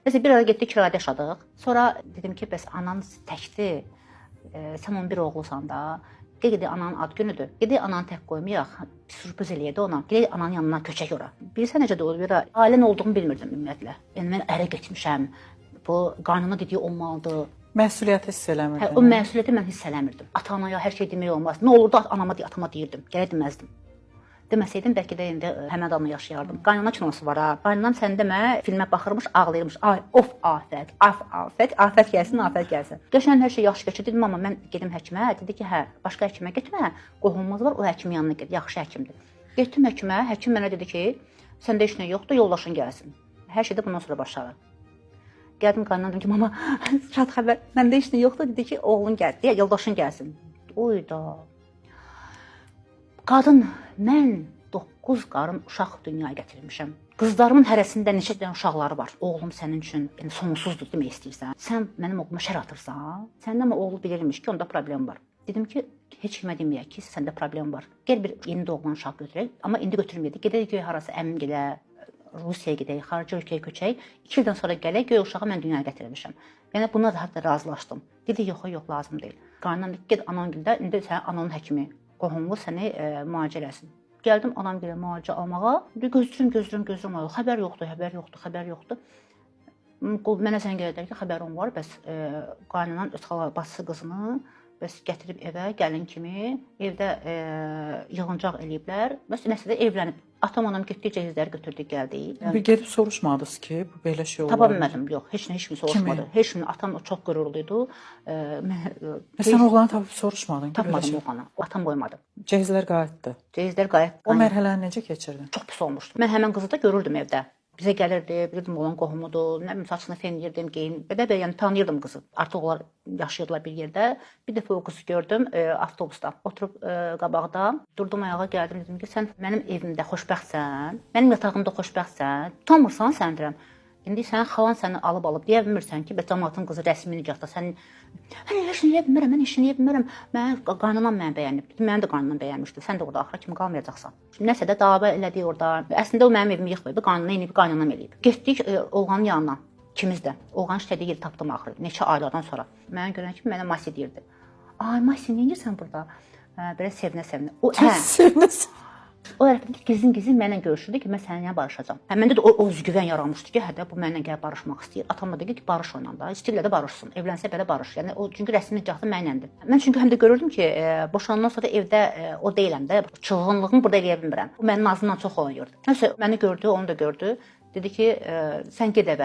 Nəsə bir ara getdik, kirayədə yaşadıq. Sonra dedim ki, bəs anan təkdir. Sən onun bir oğlusan da. Gedək ananın ad günüdür. Gedək ananı tək qoymayaq. Sürpriz eləyək də ona. Gedək ananın yanına köçək ora. Bilirsən necə də olur? Bir ailən olduğumu bilmirdim ümumiyyətlə. Yəni mən ərə getmişəm. Bu qaynana dediyi olmalıdır. Məsuliyyəti hiss eləmirdin. Hə, o məsuliyyəti mən hiss eləmirdim. Ata-anaya hər şey demək olmaz. Nə olurdu anama deyə, atama deyirdim. Gərək deməzdim. Deməsəydim bəlkə də indi həmən adamla yaşayardım. Qaynana kinosu var ha. Qaynanam sən demə filmə baxırmış, ağlayırmış. Ay, of afət, af afət, afət gəlsin, afət gəlsin. Qəşəng hər şey yaxşı keçir. Dedim, amma mən gedim həkimə. Dedi ki, hə, başqa həkimə getmə. Qohumumuz var, o həkimin yanına get. Yaxşı həkimdir. Getdim həkimə, həkim mənə dedi ki, səndə heç nə yoxdur, yoldaşın gəlsin. Hər şey də bundan sonra başladı. Gəldim qaynanam, dedim ki, mama, şad xəbər, məndə heç nə yoxdur. Dedi ki, oğlun gəldi, yoldaşın gəlsin. Oyda. Qadın, mən 9 qarın uşaq dünyaya gətirmişəm. Qızlarımın hərəsində neçə dənə uşaqları var. Oğlum sənin üçün yəni sonsuzdur demək istəyirsən. Sən mənim oğluma şər atırsan. Səndə amma oğlu bilirmiş ki, onda problem var. Dedim ki, heç kimə deməyək ki, səndə problem var. Gəl bir yeni doğulan uşaq götürək, amma indi götürməyək. Gedək göy harasa əmim gələ, Rusiyaya gedək, xarici ölkəyə köçək. 2 ildən sonra gələk, göy uşağı mən dünyaya gətirmişəm. Yəni buna da hətta razılaşdım. Dedi, yox, yox, lazım deyil. Qaynanam dedi, get anangildə, indi sənin ananın həkimi, qohumlu səni müalicə eləsin. Gəldim anamgilə müalicə almağa. Gözləyirəm, gözləyirəm, gözləyirəm. Xəbər yoxdur, xəbər yoxdur, xəbər yoxdur. Mənə zəng elədilər ki, xəbərim var, bəs qaynanan öz xala bacısı qızını bəs gətirib evə gəlin kimi evdə yığıncaq eləyiblər. Bəs nəsə də evlənib. Atam anam getdik, cəhizləri götürdük, gəldik. Bir gedib soruşmadınız ki, bu belə şey olar. Tapa bilmədim, yox, heç nə, heç kim soruşmadı. Heç kim, atam çox qürurlu idi. Sən oğlanı tapıb soruşmadın ki, tapmadım şey? Oğlanı. Atam qoymadı. Cəhizlər qayıtdı. Cəhizlər qayıtdı. O mərhələni necə keçirdin? Çox pis olmuşdu. Mən həmin qızı da görürdüm evdə. Bizə gəlirdi, bilirdim oğlan qohumudur, nə bilim saçını fenləyirdim, geyin, belə-belə, yəni tanıyırdım qızı. Artıq onlar yaşayırdılar bir yerdə. Bir dəfə o qızı gördüm avtobusda. Oturub qabaqda, durdum ayağa, gəldim, dedim ki, sən mənim evimdə xoşbəxtsən, mənim yatağımda xoşbəxtsən, utanmırsan sən deyirəm. İndi sənin xalan səni alıb deyə bilmirsən ki, bəs camaatın qızı rəsmi nikahda sən heç nə eləyə bilmərəm, mən heç nə eləyə bilmərəm. Mənim qaynanam məni bəyənib. Məni də qaynanam bəyənmişdi. Sən də orada axıra kimi qalmayacaqsan. Şimdi nəsə də dava elədik orada. Əslində o mənim evimi yıxmayıb, qaynana eləyib, qaynanam eləyib. Getdik oğlanın yanına, ikimiz də. Oğlan işlədiyi yeri tapdım axırı, neçə aylardan sonra. Mənə görən kimi mənə Masi deyirdi. Ay Masi, nə edirsən burada? Belə sevinə-sevinə. O sevinə. O tərəfdə gizlin-gizlin mənlə görüşürdü ki, mən səninlə barışacağam. Hə, məndə də o özgüvən yaranmışdı ki, hə də bu mənlə gəlib barışmaq istəyir. Atam da dedi ki, barış onunla da. İstəyirlər də barışsın. Evlənsə belə barış. Yəni o çünki rəsmi nikahda mənləndir. Mən çünki həm də görürdüm ki, boşanandan sonra evdə o deyiləm də, çılğınlığımı burada eləyə bilmirəm. O mənim nazımdan çox oynayırdı. Nəsə məni gördü, onu da gördü. Dedi ki, sən get evə.